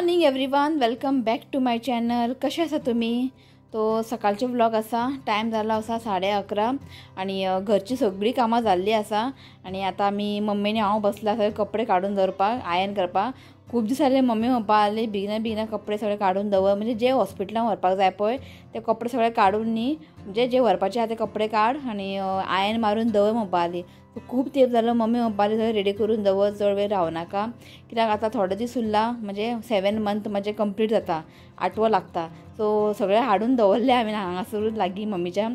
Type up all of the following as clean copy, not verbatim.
Morning everyone, welcome back to my channel. कशें आसा तुमी? तो सकाळचो व्लॉग आसा. टायम जाला आसा 11:30 आनी घरची सगळीं कामां जाल्लीं आसा आनी आतां आमी मम्मीनी हांव बसला सगळे कपडे काडून दवरपाक, आयर्न करपाक. खूब दीस जाले मम्मी म्हणपा लागली बेगिना बेगिना कपडे सगळे काडून दवर, म्हणजे जे हॉस्पिटलान व्हरपाक जाय पळय ते कपडे सगळे काडून न्ही, म्हणजे जे व्हरपाचे आहा ते कपडे काड आनी आयर्न मारून दवर म्हणपा लागली. खूब तेंप जालो मम्मी म्हणपा लागली सगळें रेडी करून दवर, चड वेळ रावनाका, कित्याक आतां थोडे दीस उरला, म्हणजे 7 मंथ म्हजें कंप्लीट जाता, 8वो लागता. सो सगळें हाडून दवरलें हांवें हांगासरूच लागीं मम्मीच्या,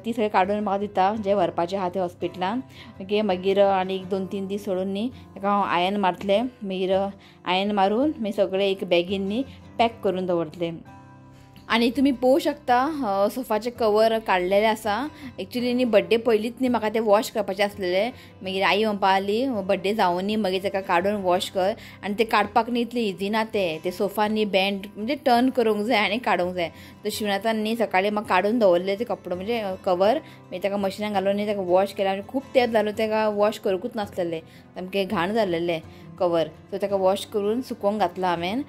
ती सगळें काडून म्हाका दिता जें व्हरपाचें आहा तें हॉस्पिटलान. ओके, मागीर आनी 2-3 दीस सोडून न्ही ताका हांव आयर्न मारतलें, मागीर आयर्न मारून मागीर सगळें एक बॅगीन न्ही पॅक करून दवरतलें. आनी तुमी पळोवंक शकता सोफाचें कवर काडलेलें आसा. एक्चुली न्ही बड्डे पयलींच न्ही म्हाका तें वॉश करपाचें आसलेलें, मागीर आई म्हणपा लागली बड्डे जावं न्ही मागीर ताका काडून वॉश कर. आनी तें काडपाक न्ही इतलें इजी ना, तें ते सोफा न्ही बँड म्हणजे टर्न करूंक जाय आनी काडूंक जाय. तर शिवनाथान न्ही सकाळीं म्हाका काडून दवरलें ते कपडो म्हणजे कवर, मागीर ताका मशिनान घालून न्ही ताका वॉश केलें. आनी खूब तेंप जालो ताका वॉश करूंकूच नासलेलें, सामकें घाण जाल्लेलें कवर. सो ताका वॉश करून सुकोवंक घातलां हांवें.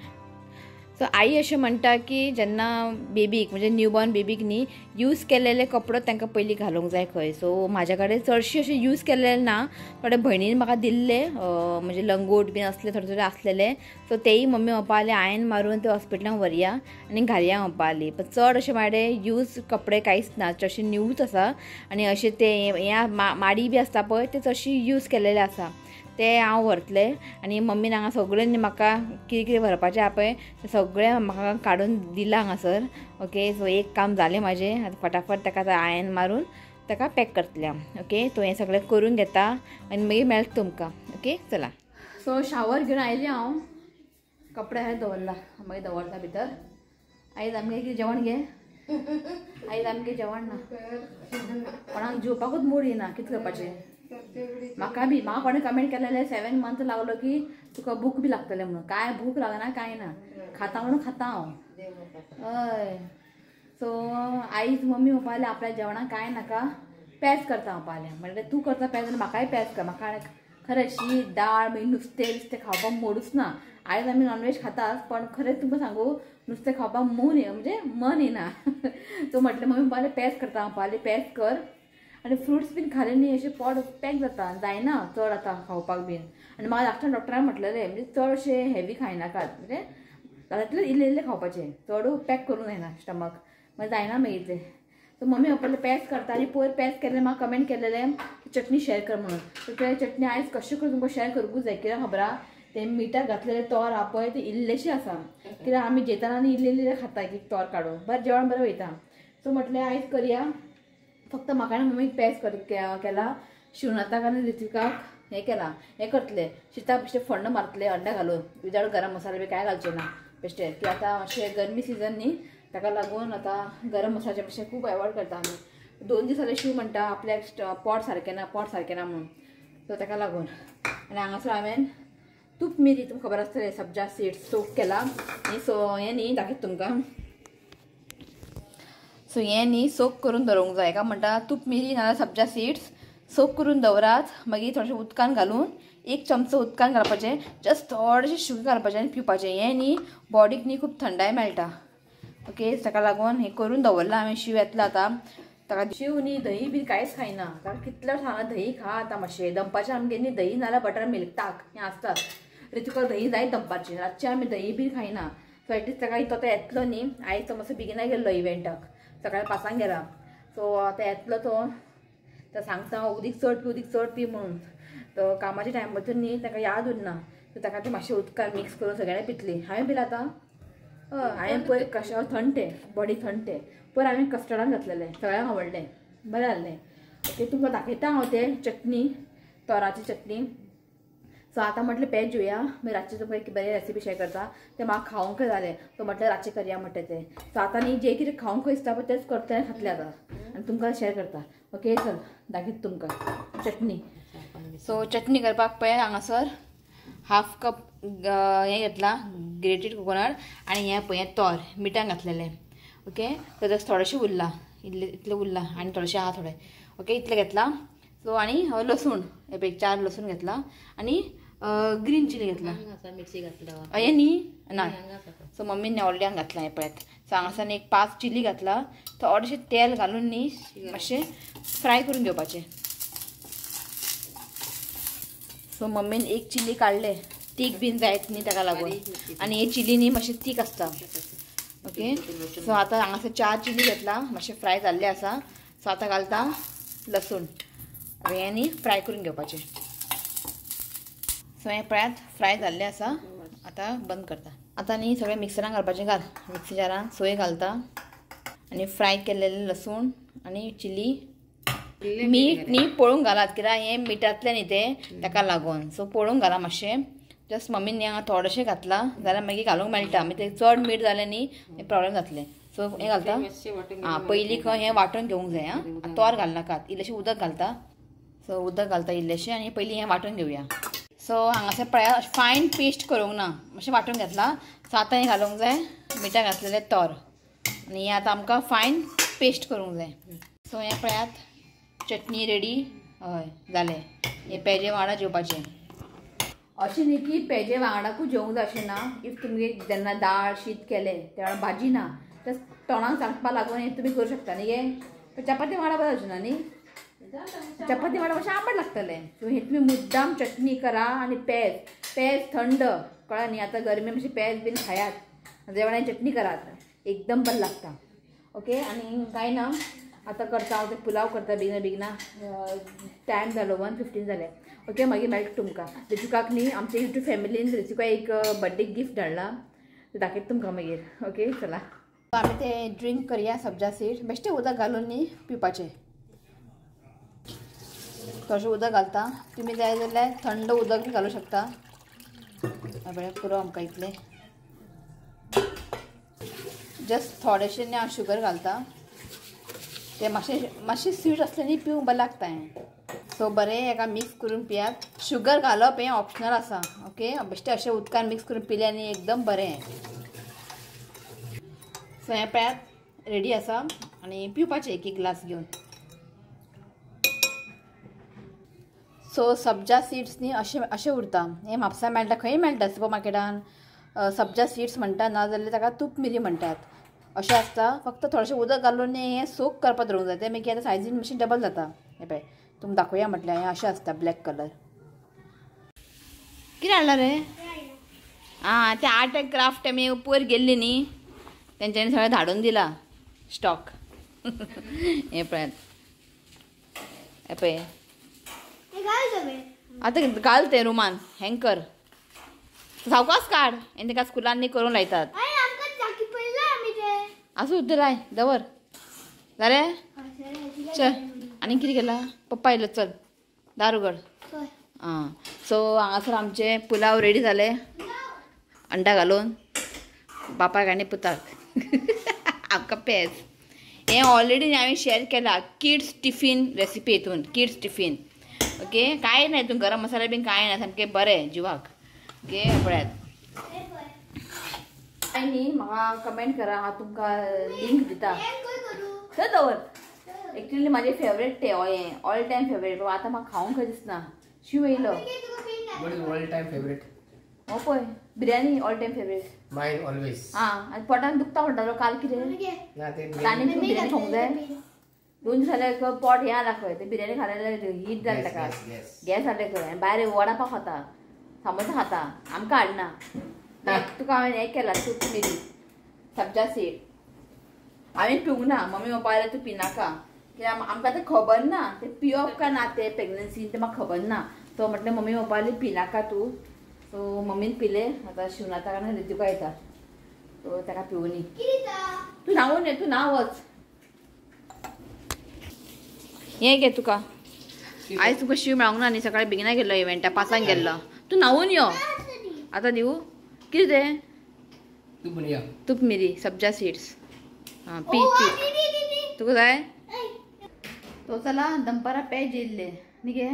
सो आई अशें म्हणटा की जेन्ना बेबीक म्हणजे न्यूबॉर्न बेबीक न्ही यूज केलेले कपडो तांकां पयलीं घालूंक जाय खंय. सो म्हाज्या कडेन चडशे अशे यूज केलेले ना, थोडे भयणीन म्हाका दिल्ले, म्हणजे लंगोट बीन असले थोडे थोडे आसलेले. सो तेय मम्मी म्हणपा लागली आयन मारून ते हॉस्पिटलान व्हरया आनी घालया म्हणपा लागली. पण चड अशे म्हाजे यूज कपडे कांयच ना, चडशे न्यूच आसा. आनी अशे ते हे माडी बी आसता पळय ते चडशे यूज केलेले आसा, ते हांव व्हरतलें. आनी मम्मीन हांगा सगळें म्हाका कितें कितें व्हरपाचें आहा पळय तें सगळें म्हाका काडून दिलां हांगासर. ओके, सो एक काम जालें म्हाजें. आतां फटाफट ताका आतां आयर्न मारून ताका पॅक करतलें हांव. ओके, तो हें सगळें करून घेता आनी मागीर मेळटा तुमकां. ओके, चला. सो शावर घेवन आयलें हांव, कपडे हांवें दवरला, मागीर दवरता भितर. आयज आमगें कितें जेवण घे, आयज आमगें जेवण ना, कोणाक जेवपाकूच मूड येना, कितें करपाचें. म्हाका बी म्हाका कोणें कमेंट केलेलें 7 मंथ लागलो की तुका भूक बी लागतलें म्हणून. कांय भूक लागना, कांय ना, खाता म्हणून खाता हांव. हय, सो आयज मम्मी म्हणपा लागली आपल्या जेवणाक कांय नाका, पेज करता म्हणपा लागलें. म्हणल्यार तूं करता पेज आनी म्हाकाय पेज कर. म्हाका खरें शीत दाळ मागीर नुस्तें बिस्तें खावपाक मोडूच ना. आयज आमी नॉनवेज खातात, पण खरें तुमकां सांगू नुस्तें खावपाक मन म्हणजे मन येना. सो म्हटलें मम्मी म्हणपा लागली पेज करता म्हणपा लागली, पेज कर. आनी फ्रुट्स बीन खाले न्ही अशें पोट पॅक जाता, जायना चड आतां खावपाक बीन. आनी म्हाका लास्टान डॉक्टरान म्हटलेलें म्हणजे चड अशें हेवी खायनाकात, म्हणजे जाता इल्लें इल्लें खावपाचें, चड पॅक करूंक जायना स्टमक, मागीर जायना मागीर तें. सो मम्मी म्हणपाक पेज करता. आनी पयर पेज केल्लें म्हाका कमेंट केलेलें चटणी शेअर कर म्हणून. सो ते चटणी आयज कशें करून तुमकां शेअर करूंकूच जाय, कित्याक खबर आहा तें मिठाक घातलेलें तोर आहा पळय तें इल्लेशें आसा, कित्याक आमी जेतना आनी इल्लें इल्लें खाता एक तोर काडून, बरें जेवण बरें वयता. सो म्हटलें आयज करया. फक्त म्हाका आनी मम्मीक पेज केला, शिवनाथाक आनी ऋत्विकाक हें केलां, हें करतलें शिता बेश्टें फोण्ण मारतलें अंडा घालून, विदाउट गरम मसालो बी कांय घालचें ना बेश्टें. की आतां मातशें गरमी सिजन न्ही, ताका लागून आतां गरम मसाल्याचें मातशें खूब एवॉयड करता आमी. 2 दीस जाले शिव म्हणटा आपल्याक पोट सारकें ना, पोट सारकें ना म्हणून, सो ताका लागून. आनी हांगासर हांवें तूप मिरी तुमकां खबर आसतलें सब्जा सीड्स सोक केला आनी सो हें न्ही दाखयता तुमकां. सो हें न्ही सोक करून दवरूंक जाय, काय म्हणटा तूप मिरी नाजाल्यार सब्जा सीड्स सोक करून दवरात. मागीर थोडेशें उदकान घालून 1 चमचो उदकान घालपाचें, जस्ट थोडेशें शुगर घालपाचें आनी पिवपाचें. हें न्ही बॉडीक न्ही खूब थंडाय मेळटा. ओके, ताका लागून हें करून दवरलां हांवें. शीव येतलो आतां, ताका शीव न्ही दही बी कांयच खायना, कारण कितलो सांगलां दही खा आतां मातशें. दनपारचें आमगेर न्ही दही नाजाल्यार बटर मिल्क ताक हें आसतात. ऋतुका दही जाय दनपारचें, रातचें आमी दही बी खायना. सो एटलीस्ट ताका तो आतां येतलो न्ही, आयज तो मातसो बेगिना गेल्लो इव्हेंटाक, सकाळी 5 गेला. सो आतां येतलो तो, तो सांगता उदीक चड पी, उदीक चड पी म्हणून. तो कामाच्या टायमातून न्ही ताका याद उरना, सो ताका तें मातशें उदकान मिक्स करून सगळ्यांनी पितली. हांवें पिलां आतां, हय हांवें पयर कशें थंड तें बॉडी थंड तें पयर हांवें कस्टर्डान घातलेलें, सगळ्यांक आवडलें, बरें जाल्लें. ओके, तुमकां दाखयता हांव तें चटणी, तोराची चटणी. सो आतां म्हटलें पेज घेवया, मागीर रातचें तुमकां एक बरी रेसिपी शेअर करता. तें म्हाका खावंक जालें, सो म्हटलें रातचें करया म्हणटा तें. सो आतां न्ही जें कितें खावंक दिसता पळय तेंच करतलें खातलें आतां आनी तुमकां शेअर करता. ओके, चल दाखयता तुमकां चटणी. सो चटणी करपाक पळय हांगासर 1/2 कप हें घेतलां ग्रेटेड कोकोनट आनी हें पळय तोर मिठान घातलेलें. ओके, सो जस्ट थोडेशें उरलां, इल्लें इतलें उरलां आनी थोडेशें आहा थोडें. ओके, इतलें घेतलां. सो आनी लसूण हे पळय 4 लसूण घेतलां आनी ग्रीन चिली घेतला मिरची घातला अये न्ही ना. सो मम्मीन ऑलरेडी हांगा घातला हें पळयात. सो हांगासर एक 5 चिली घातला. थोडेशें तेल घालून न्ही मातशें फ्राय करून घेवपाचें. सो मम्मीन एक चिली काडले, तीख बीन जायत न्ही ताका लागून, आनी हे चिली न्ही मातशें तीख आसता. ओके सो आतां हांगासर 4 चिली घेतला, मातशें फ्राय जाल्लें आसा. सो आतां घालता लसूण, हें न्ही फ्राय करून घेवपाचें. सो हें पळयात फ्राय जाल्लें आसा, आतां बंद करता. आतां न्ही सगळें मिक्सरान घालपाचें, घाल मिक्सी जारान सोय घालता आनी फ्राय केल्लें लसूण आनी चिली. मीठ न्ही पळोवन घालात, कित्याक हें मिठांतलें न्ही तें, ताका लागून. सो पळोवन घाला मातशें. जस्ट मम्मीन हांगा थोडेशें घातलां जाल्यार मागीर घालूंक मेळटा, मागीर तें चड मीठ जालें न्ही प्रोब्लेम जातलें. सो हें घालता आं, पयलीं खंय हें वांटून घेवंक जाय. आं तोर घालनाकात, इल्लेशें उदक घालता. सो उदक घालता इल्लेशें आनी पयलीं हें वांटून घेवया. सो हांगासर पळयात फायन पेस्ट करूंक ना, मातशें वांटून घेतलां. सो आतां हें घालूंक जाय मिठां घातलेलें तोर, आनी हें आतां आमकां फायन पेस्ट करूंक जाय. सो हें पळयात चटणी रेडी. हय जालें, हें पेजे वांगडा जेवपाचें. अशें न्ही की पेजे वांगडाकूच जेवंक जाय अशें ना. If तुमगे जेन्ना दाळ शीत केलें त्या वेळार भाजी ना, जस्ट तोंडाक चाटपा लागून हें तुमी करूं शकता न्ही. गे चपाती वांगडा बरें जावचें ना न्ही, चपाती वांगडा मातशें आंबट लागतलें. सो हें तुमी मुद्दाम चटणी करा आनी पेज, पेज थंड कळ्ळें न्ही, आतां गरमे मातशें पेज बीन खायात, जेवणाची चटणी करात, एकदम बरें लागता. ओके आनी कांय ना, आतां करता हांव ते पुलाव करता बेगिना बेगिना. टायम जालो 1:15 जालें. ओके मागीर मेळटा तुमकां. ऋतिकाक न्ही आमच्या यूट्यूब फॅमिलीन ऋतिका एक बड्डे गिफ्ट धाडला, दाखयता तुमकां मागीर. ओके चला आमी ते ड्रिंक करया सब्जा सीड. बेश्टें उदक घालून न्ही पिवपाचें, थोडेशें उदक घालता. तुमी जाय जाल्यार थंड उदक बी घालूं शकता. पळय पुरो आमकां इतलें. जस्ट थोडेशें न्ही हांव शुगर घालता, ते मातशें मातशें स्वीट आसलें न्ही पिवंक बरें लागता हें. सो बरें हेका मिक्स करून पियात. शुगर घालप हें ऑप्शनल आसा. ओके बेश्टें अशें उदकान मिक्स करून पिलें आनी एकदम बरें. सो हें पळयात रेडी आसा आनी पिवपाचें एक एक ग्लास घेवन. सो सब्जा सीड्स न्ही अशें अशें उरता, हें म्हापसा मेळटा, खंय मेळटा सुपर मार्केटान. सब्जा सीड्स म्हणटा, ना जाल्यार ताका तूप मिरी म्हणटात. अशें आसता, फक्त थोडेशें उदक घालून हें सोक करपाक दवरूंक जाय, तें मागीर आतां सायजीन मातशें डबल जाता. हें पळय तुमकां दाखोवया म्हटल्यार हें अशें आसता ब्लॅक कलर. कितें हाडलां रे? आं तें आर्ट एंड क्राफ्ट आमी पयर गेल्ली न्ही, तेंच्यांनी सगळें धाडून दिला स्टॉक. हें पळयात, हें पळय आतां घाल तें रुमान हँग कर, सावकाश काड. आनी ताका स्कुलान न्ही करूंक लायतात. आसूं लाय दवर जालें. चल आनी कितें केलां? पप्पा येयलो, चल दार उगड. आं सो हांगासर आमचे पुलाव रेडी जाले, अंडा घालून बापायक आनी पुताक. आमकां पेज हें ऑलरेडी हांवें शेअर केला किड्स टिफीन रेसिपी हितून, किड्स टिफीन. ओके कांय ना हितून गरम मसाला बीन कांय ना, सामकें बरें जिवाक. ओके पळयात. कांय न्ही म्हाका कमेंट करा, हांव तुमकां लिंक दिता. थंय दवर. एक्चुअली म्हाजें फेवरेट तें हें ऑल टायम फेवरेट, पूण आतां म्हाका खावंक खंय दिसना. शिव येयलो. All time favourite? हो पळय biryani all time favourite. Mine always. आं आनी पोटान दुखता म्हणटालो काल कितें, आनी बिरयानी खावंक जाय. 2 दीस जाले पोट हें जाला खंय, ते बिरयानी खाल्यार हीट जालें ताका, गॅस जालें खंय. आनी भायर वडापाव खाता, सामोसा खाता, आमकां हाडना. तुका हांवें हें केलां तूप मिरी सब्जा सीड. हांवें पिवंक ना, मम्मी पप्पा जाल्यार तूं पिनाका, कित्याक आमकां तें खबर ना तें पिवप काय ना तें प्रेग्नन्सीन, तें म्हाका खबर ना. सो म्हटलें मम्मी पप्पा पिनाका तूं. सो मम्मीन पिले. आतां शिवनाथाक आनी ऋतिका येता, सो ताका पिवनी. तूं न्हांवून ये, तूं न्हांव वच. हें घे तुका, आयज तुका शिव मेळोंक ना न्ही, सकाळी बेगिना गेल्लो इव्हेंटा, 5 गेल्लो. तूं न्हांवून यो. आतां दिवं कितें तें? तूप मिरी सब्जा सीड्स. आं पी पी तुका जाय? तो चला दनपारां पेज येयल्ले न्ही गे,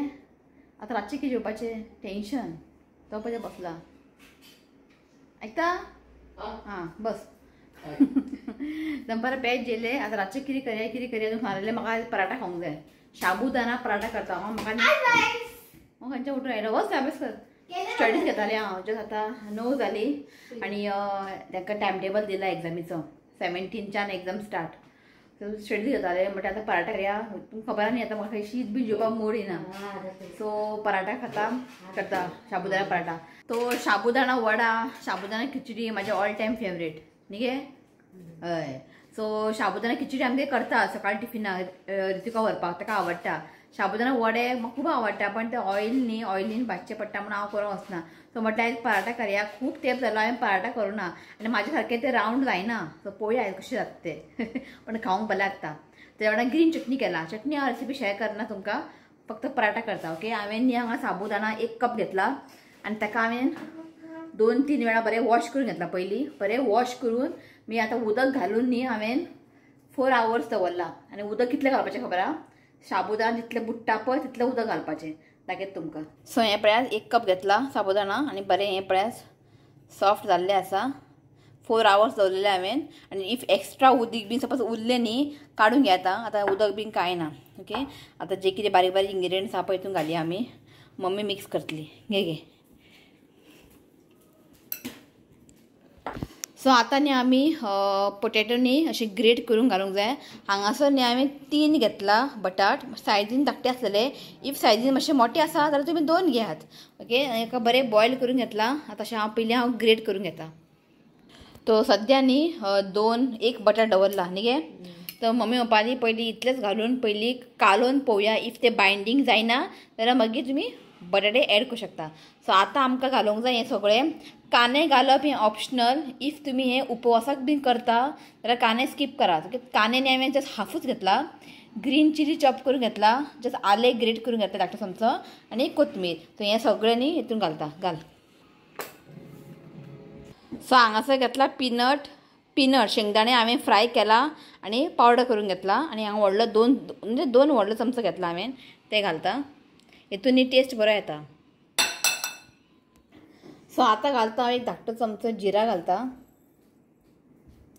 आतां रातचें कितें जेवपाचें टेंशन. तो पळय बसला आयकता. आं बस. दनपारां पेज जेयले, आतां रातचें कितें करया कितें करया सांगलें. म्हाका पराठा खावंक जाय, शाबुदाना पराठा करता हांव. म्हाका हांव खंयच्या उठून आयलो, वच अभ्यास कर. स्टडीज घेतालें हांव. जस्ट आतां 9 जाली आनी तांकां टायम टेबल दिला एग्जामीचो. 17च्यान एग्जाम स्टार्ट. सो स्टडीज घेतालें म्हणटा आतां पराठा करया. तुमकां खबर न्ही आतां म्हाका शीत बी जेवपाक मूड येना. सो पराठा खाता करता, साबुदाणा पराठा. तो साबुदाणा वडा, साबुदाणा खिचडी म्हाजे ऑल टायम फेवरेट न्ही गे. हय, सो साबुदाणा खिचडी आमगे करता सकाळी टिफिनाक ऋतिका व्हरपाक, ताका आवडटा. साबुदाणा वडे म्हाका खूब आवडटा, पण ते ऑयल न्ही, ऑयलीन भाजचे पडटा म्हणून हांव करूंक वचना. सो म्हटल्यार आयज पराठा करया. खूब तेंप जालो हांवें पराठा करूं ना आनी म्हाजे सारकें ते रावंड जायना. सो पळोवया आयज कशें जाता तें. पण खावंक बरें लागता. तेज्या वांगडा ग्रीन चटणी केला. चटणी हांव रेसिपी शेअर करना तुमकां, फक्त पराठा करता. ओके, हांवें न्ही हांगा साबुदाणा 1 कप घेतला आनी ताका हांवें 2-3 वेळा बरें वॉश करून घेतला. पयलीं बरें वॉश करून मी आतां उदक घालून न्ही हांवें 4 आवर्स दवरला. आनी उदक कितलें घालपाचें खबर आहा? साबुदाणा जितलें बुडटा पळय तितलें उदक घालपाचें. दाखयता तुमकां. सो हें पळयात, 1 कप घेतला साबुदाणा आनी बरें हें पळयात सॉफ्ट जाल्लें आसा. 4 आवर्स दवरलेलें हांवें. आनी if extra उदीक बीन सपोज उरलें न्ही काडून घेता. आतां उदक बीन कांय ना. ओके, आतां जे कितें बारीक बारीक इंग्रिडियंट्स आहा पळय तितून घालया आमी. मम्मी मिक्स करतली. घे घे. सो आतां न्ही आमी पोटेटो न्ही अशें ग्रेट करून घालूंक जाय. हांगासर न्ही हांवें 3 घेतला बटाट. सायजीन धाकटे आसलेले. If सायजीन मातशे मोटे आसा जाल्यार तुमी 2 घेयात. ओके, एका बरें बॉयल करून घेतला. आतां अशें हांव पयलीं हांव ग्रेट करून घेता. तो सद्या न्ही 1 बटाट दवरला न्ही गे. तर मम्मी म्हणपाली पयलीं इतलेंच घालून पयलीं कालोवन पळोवया. If ते बायंडींग जायना जाल्यार मागीर तुमी बटाटे एड करूं शकता. सो आतां आमकां घालूंक जाय हें सगळें. कांदे घालप हें ऑप्शनल. If तुमी हें उपवासाक बीन करता जाल्यार कांदे स्कीप करात. ओके, कांदे न्ही हांवें जस्ट हाफूच घेतला. ग्रीन चिली चॉप करून घेतला, जस्ट आलें ग्रेट करून घेतला धाकटो चमचो, आनी कोथमीर. सो हें सगळें न्ही हितून घालता. घाल. सो हांगासर घेतला पिनट. पिनट शेंगदाणे हांवें फ्राय केला आनी पावडर करून घेतला. आनी हांगा व्हडलो 2 म्हणजे 2 व्हडलो चमचो घेतला हांवें, ते घालता. हितून न्ही टेस्ट बरो येता. सो आतां घालता हांव 1 धाकटो चमचो जिरा घालता.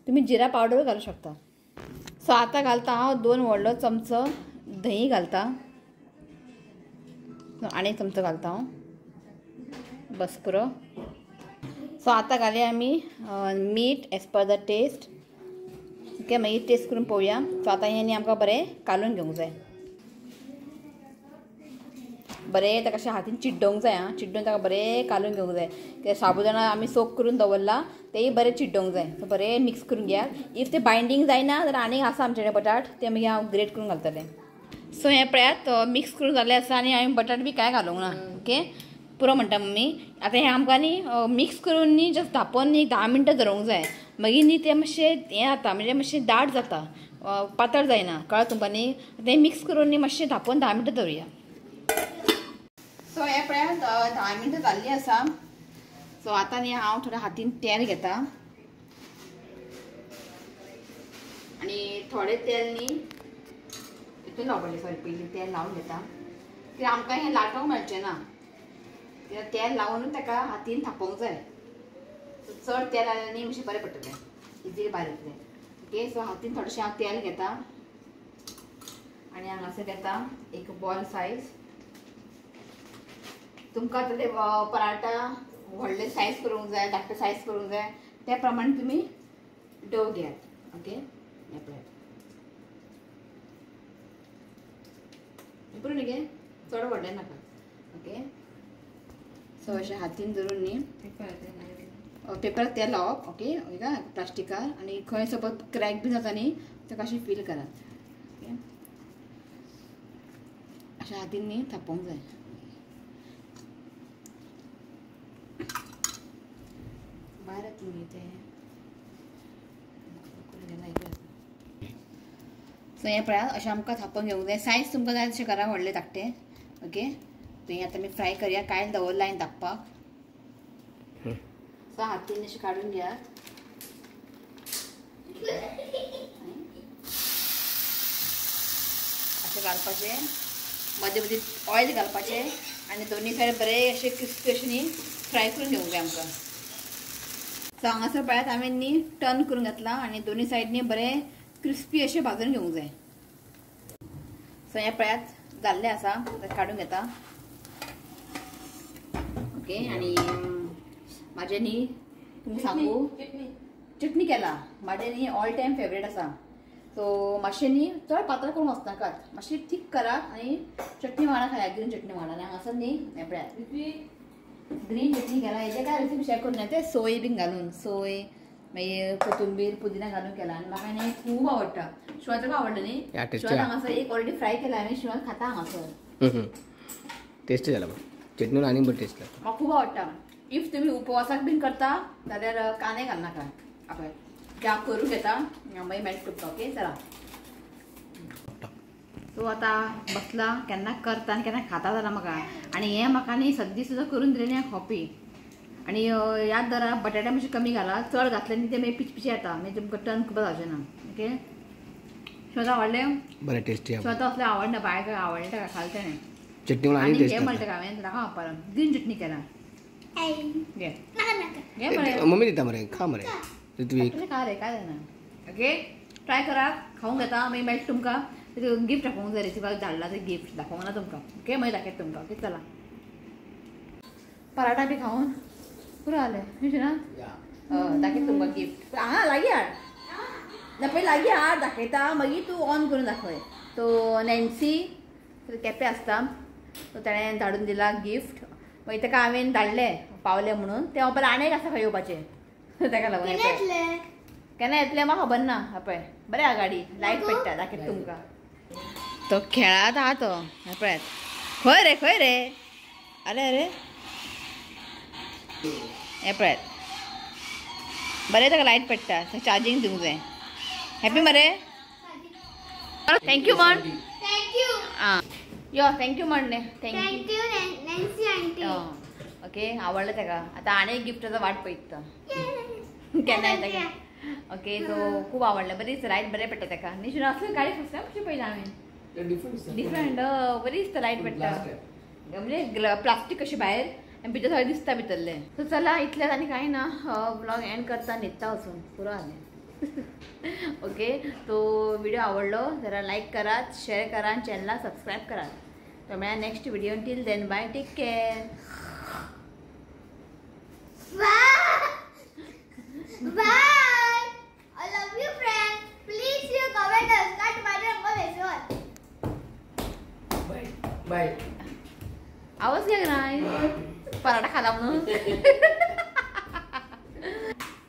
तुमी जिरा पावडरूय घालूं शकता. सो आतां घालता हांव 2 व्हडलो चमचो दही घालता. आनी 1 चमचो घालता हांव, बस पुरो. सो आतां घालया आमी मीठ as per the test. Okay, मागीर टेस्ट करून पळोवया. सो आतां हें न्ही आमकां बरें कालोवन घेवंक जाय. बरें ताका अशें हातीन चिड्डोवंक जाय. आं, चिड्डोवन ताका बरें कालोवन घेवंक जाय. कित्याक साबुदाणा आमी सोक करून दवरला तेय बरें चिड्डोवंक जाय. सो बरें मिक्स करून घेयात. If ते बायंडींग जायना जाल्यार आनीक आसा आमचे कडेन बटाट, ते मागीर हांव ग्रेट करून घालतलें. सो हें पळयात मिक्स करून जाल्लें आसा आनी हांवें बटाट बी कांय घालूंक ना. ओके, पुरो म्हणटा मम्मी. आतां हें आमकां न्ही मिक्स करून न्ही जस्ट धांपोन न्ही 10 मिनटां धरूंक जाय. मागीर न्ही तें मातशें हें जाता, म्हणजे मातशें दाट जाता, पातळ जायना. कळ्ळें तुमकां न्ही? तें मिक्स करून न्ही मातशें धांपोन 10 मिनटां धरुया. सो हें पळयात 10 मिनटां जाल्लीं आसा. सो आतां न्ही हांव थोडें हातीन तेल घेता आनी थोडें तेल न्ही हितून लावपाचें. सॉरी, पयलीं तेल लावन घेता, कित्याक आमकां हें लाटोवंक मेळचें ना. कित्याक तेल लावनूच ताका हातीन थापोवंक जाय. सो चड तेल आयलें न्ही मातशें बरें पडटलें, इजिली भायर येतलें. ओके, सो हातीन थोडेशें हांव तेल घेता आनी हांगासर घेता 1 बॉल सायज. तुमकां आतां ते पराठा व्हडले सायज करूंक जाय, धाकटे सायज करूंक जाय, त्या प्रमाणे तुमी डो घेयात. ओके, हें पळयात पुरो न्ही गे, चड व्हडलें नाका. ओके, सो अशें हातीन धरून न्ही पेपराक तेल लावप. ओके, प्लास्टिकार, आनी खंय सपोज क्रॅक बी जाता न्ही ताका अशें फील करात. ओके, अशें हातीन न्ही थापोवंक जाय. भायर येतलें न्ही तें. सो हें पळयात अशें आमकां थापोवन घेवंक जाय. सायज तुमकां जाय तशें करा, व्हडलें धाकटें. ओके, हें आतां आमी फ्राय करया. कायल दवरला हांवें धांपपाक. सो हातीन अशें काडून घेयात. अशें घालपाचें, मदीं मदीं ऑयल घालपाचें आनी दोनी सायड बरें अशें क्रिस्पी अशें न्ही फ्राय करून घेवंक जाय आमकां. सो हांगासर पळयात हांवें न्ही टर्न करून घेतला आनी दोनी सायडनी बरें क्रिस्पी अशें भाजून घेवंक जाय. सो हें पळयात जाल्लें आसा, काडून घेता. ओके आनी म्हाजें न्ही तुमकां सांगू चटणी केला म्हाजें न्ही ऑल टायम फेवरेट आसा. सो मातशें न्ही चड पातळ करूंक वचनाकात, मातशी थीक करात आनी चटणी वांगडा खाया, ग्रीन चटणी वांगडा. आनी हांगासर न्ही हें पळयात ग्रीन चटणी केला. हेजें काय रेसिपी शेअर करून ते सोय बीन घालून, सोय मागीर कोथुंबीर पुदिना घालून केला आनी म्हाका न्ही खूब आवडटा. शिवाय तुका आवडलें न्ही? शिवाय हांगासर एक ऑलरेडी फ्राय केला हांवें, शिवाय खाता हांगासर. टेस्टी जाला चटणी आनी बरी टेस्ट लागता, म्हाका खूब आवडटा. If तुमी उपवासाक बीन करता जाल्यार कांदे घालनाका, आपय त्या करूं घेता मागीर मेळटा तुमकां. ओके चला सो आतां बसला केन्ना करता आनी केन्ना खाता जाला म्हाका. आनी हें म्हाका न्ही सद्दी सुद्दां करून दिलें न्ही कॉपी. आनी याद धरा बटाटे मातशे कमी घाला, चड घातले न्ही ते मागीर पिचपिचे येता, मागीर तुमकां टर्न खूब जावचें ना. ओके शिवता आवडलें? बरें टेस्टी. शिवता असलें आवडना, बाय आवडलें ताका खालें तेणें. चटणी आनी हें म्हणटा हांवें दाखोव परत ग्रीन चटणी केला. मम्मी दिता मरे, खा मरे ऋत्विक, खा रे काय जायना. ओके ट्राय करा, खावंक घेता मागीर मेळटा तुमकां. गिफ्ट दाखोवंक जाय, रेसिपाक धाडला ते गिफ्ट दाखोवंक ना तुमकां. ओके मागीर दाखयता तुमकां. ओके चला पराठा बी खावन पुरो जालें न्ही ना? दाखयता तुमकां गिफ्ट. हांगा लागीं हाड ना, पयलीं लागीं हाड दाखयता मागीर तूं ऑन करून दाखय. सो नॅन्सी केपें आसता, सो ताणें धाडून दिला गिफ्ट. मागीर ताका हांवें धाडलें पावलें म्हणून, तें पळय आनी एक आसा खंय येवपाचें ताका लागून केन्ना येतलें म्हाका खबर ना. पळय बरें आहा गाडी, लायट पेट्टा दाखयता तुमकां. तो खेळात आहा तो पळयात. खंय रे खंय रे, अरे अरे हें पळयात बरें ताका लायट पेट्टा, चार्जींग दिवंक जाय. हॅपी मरे, thank you म्हण. आं यो thank you म्हण न्ही, thank you Nancy aunty. Okay आवडलें ताका. आतां आनी एक गिफ्टाचो वाट पळयता केन्ना येता. ओके सो खूब आवडलें, बरी दिसता लायट बरें पेट्टा ताका न्ही. शिनू असली गाडी फर्स्ट टायम कशी पळयली हांवें, डिफरंट बरी दिसता लायट पेट्टा, म्हणजे प्लास्टीक कशी भायर आनी भितर सगळें दिसता भितरलें. सो चला इतलेंच आनी कांय ना, व्लॉग एंड करता, न्हिदता वचून पुरो जालें. ओके तो व्हिडिओ आवडलो जाल्यार लायक करात, शेअर करा आनी चॅनलाक सबस्क्रायब करात. तो मेळ्ळा next video, till then bye, take care. Bye. I love you friends. Please you comment subscribe my channel. Bye bye. आवाज घे नाही पराठा खाला म्हणून.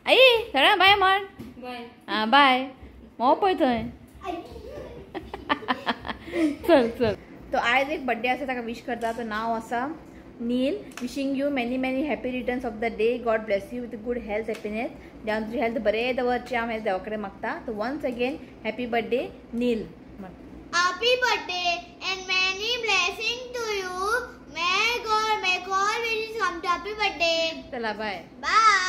आई सगळ्या बाय म्हण. बाय. आं बाय. मोव पळय थंय. चल चल. तो आयज एक बड्डे आसा ताका विश करता. तो नांव आसा Neil. Wishing you many many happy returns of the day. God bless you with good health, happiness. देवान तुजी हेल्थ बरें दवरचें हांव हें देवा कडेन मागता. So once again happy birthday Neil. Happy birthday and many blessing to you. May God will come to happy birthday. चला बाय बाय.